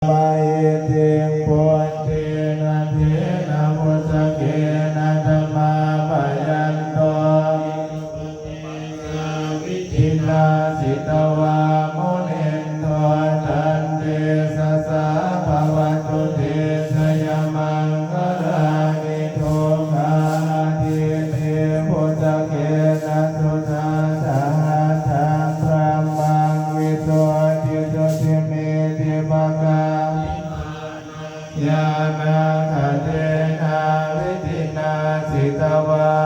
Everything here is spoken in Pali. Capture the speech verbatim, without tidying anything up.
mahiddhiṃ puttena therabhujagena damāpayanto vidhinā jitavā munindo tantejasā bhavatu te jayamaṅgalāni. Duggāhadiṭṭhibhujagena sudaṭṭhahatthaṃ brahmaṃ visuddhijutimiddhibakābhidhānaṃ ñāṇāgadena vidhinā jitavā